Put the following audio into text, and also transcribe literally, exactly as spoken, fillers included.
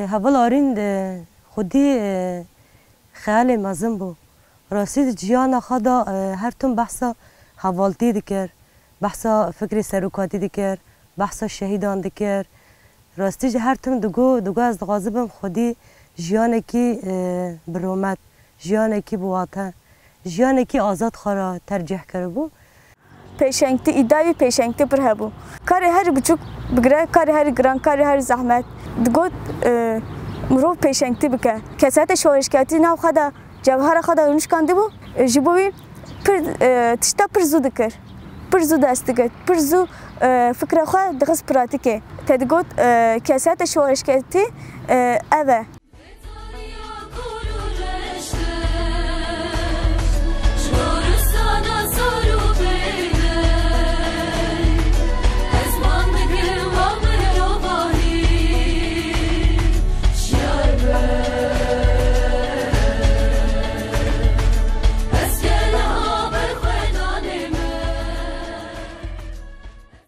Heval Arîn, e, xwedî, e, xeyalê mezin bû. Rastî di ciyana xwe de, e, her tim behsa hevaltî dikir, behsa fikrê serokatî dikir, behsa şehîdan dikir. Rastî jî her tim digo, digo ez dixwazibim xwedî jiyanekî, e, bi rûmet, jiyanekî bi wate, jiyanekî azad xwe re tercîh kiribû. Pêşengtî, îdayê pêşengtî pir hebû. Karê herî biçûk bigire, karê herî giran, karê herî zehmet. Digot, e, mirov pêşengtî bike. Kesayeta şoreşgertî nav xwe de, cewhera xwe de nişkandibû, e, ji bo wî pir, e, tişta pir zû dikir. Pir zû dest dikir. Pir zû, e, fikra xwe dixist pratîkê. Te digot, e, kesayeta şoreşgertî, e, ev e.